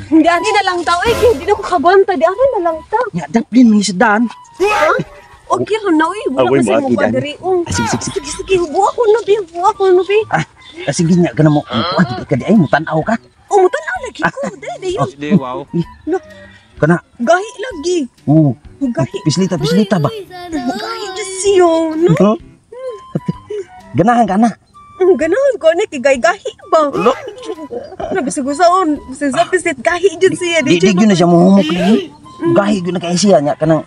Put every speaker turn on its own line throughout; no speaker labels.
Hindi ani na lang tao eh, kay hindi na ko kagwanta, di ani na lang ta.
Nya daplin man ni sa daan.
Okay ron na oy, wala
Agoy,
pa sa
maagi
mo
daan.
diri. Oh.
Ah, sige, sige, sige.
Sige, sige, hubo ako no bi, hubo ako no bi.
Ah, sige nya kana mo. Kuan ka di ay mo tan-aw ka.
Oh, mo tan-aw lagi ko. Dali dayon.
Di, wow.
Kana.
Gahi lagi.
Oo.
Gahi.
Pislita, pislita ba?
Gahi jud siyo, no?
Huh? Ganahan ka na.
Ganahan ko ni kay gahi ba. Nabisag usaon, sa pisit gahi jud siya
Di di gyud na siya mohumok ni. Gahi gyud na kay siya nya kanang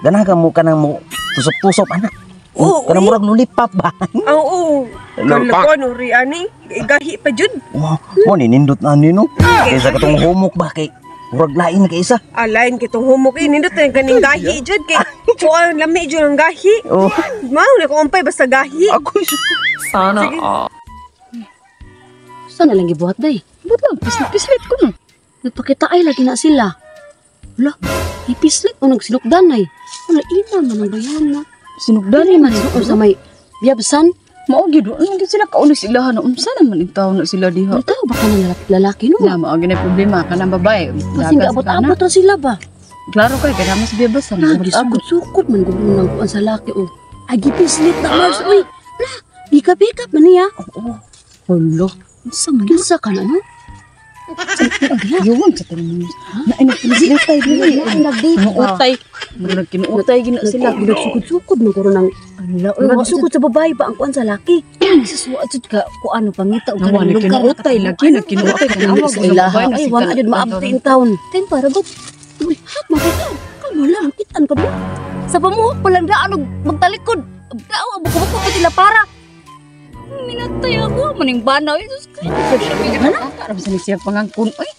ganahan ka mo kanang mo tusop-tusop ana.
Oo,
Kanang
uy.
murag lulipap ba?
Oo. Kala ko no ri ani, gahi pa jud.
Wow, mo ni nindot na ni no. Kaysa katong humok ba kay murag lain na kay isa.
Alain kitong humok eh, nindot na kaning gahi jud kay kuan lami jud ang gahi.
Oh,
Mao na ko umpay basta gahi.
ako.
Sana all.
Saan na lang gibuhat day?
But lang, pislit-pislit ko no.
Nagpakita ay lagi na sila. Wala, ipislit o nagsinukdan ay. Wala, ina man ang bayan na.
Sinugdan
Dili
man
man sinuon sa may biyabsan.
Mao gyud ano gyud sila kauno sila na unsa naman in taon na sila diha.
Ano tao ba ka ng lalaki no?
Na mao gyud na problema kanang babae.
Kasi
Dagas ka na.
gaabot-abot ra sila ba?
Klaro kay kada mas biyabasan
Ah,
abot-abot.
gisukod-sukod man gud nang kuan sa laki oh. Ay gipislit na Mars oy. Wala, bikap-bikap man niya.
Oo.
Hala,
Unsa man?
kinsa ka na no?
Yun sa tanan. Na ay nagpinislit tayo dili.
Ay nagdate ba?
Kinuutay. Murag kinuutay gina sila.
Nagsukod-sukod man karon ng
Ala, oy, wa
nagsukod sa babae ba ang kuan sa laki?
Suwa jud ka ko ano pangita og
Nawa
kanang lugar.
nagkinuutay lagi nagkinuutay
Ano
kanang
sa ilaha? Ay, wala jud maabot in town.
Time para gud.
Uy, hat man kay ka. Kalma lang, kitan ka ba?
Sa pamuhok pa lang daan og magtalikod. Tao buko-buko pa sila para. Minatay ako maning banaw. Jesus Christ.
Karam sa ni siya pangangkon oy.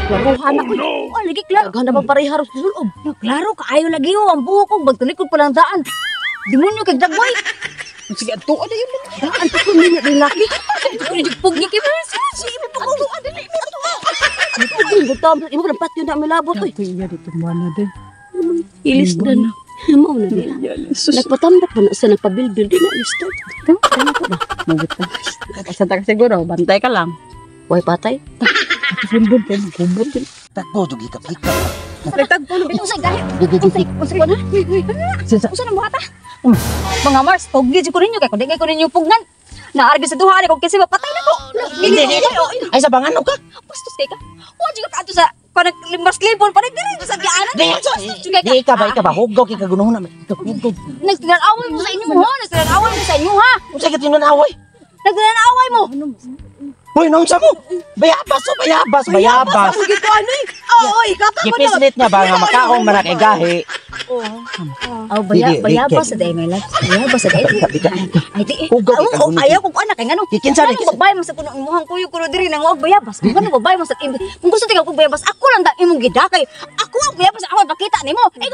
Klaruhan ako.
Oh, lagi klaro.
Daghan na ba pareha ros sulob?
No, klaro kaayo lagi oh, ang buhok ko magtalikod pa lang daan. Demonyo kay dagway.
Sige adto ada yun.
Daan pa ko ninyo din laki.
Ko ni pugni kay
Pugni gutom imo lang patyo na milabot oy.
Ako iya dito mana din.
Ilis na na. Mao na nila. Nagpatambak ba na sa nagpabilbil di na listo. Tama ko ba?
Mabuta. Sa ta siguro bantay ka lang.
Way patay.
Sundon kay magkubot.
Tagpo jud hikap-hikap.
Nagtagpo no bi.
Unsa gahi?
Di di di.
Unsa unsa ko na?
Sinsa
Unsa na buhata? Mga Mars, pugni jud ko ninyo kay kun di kay ko ninyo pugnan. Naargi sa duha ni kung kasi mapatay na ko.
Hindi, hindi. Ay sa bangano ka.
Bastos kay ka. Wa jud ka kaadto sa kanang limbas libon pa diri sa giyaanan.
Di di ka ba ika ba hugaw kay kagunohon na. Hugaw.
Nagtinanaway mo sa inyo ha, nagtinanaway mo sa inyo ha.
Unsa ka tinanaway?
Nagtinanaway mo.
Hoy, naunsa mo? Bayabas oh, bayabas, bayabas.
Ang gito ano eh. Oo, ikaw pa ko no.
Gipislit niya ba nga makaong man kay gahi.
Aw baya
Di, di,
bayabas
di.
sa day my love. Bayabas sa day. Ay di.
Hugaw kay
Aw,
kagunohon.
ayaw ko anak kay ngano.
Kikinsa ni
Ano babae mo sa kuno imuhang kuyo kuno diri nang og bayabas. Kung ano babae mo sa imong kung gusto ikaw kog bayabas ako lang da imong gidakay. Ako ang bayabas ako ang pakita nimo. Ay,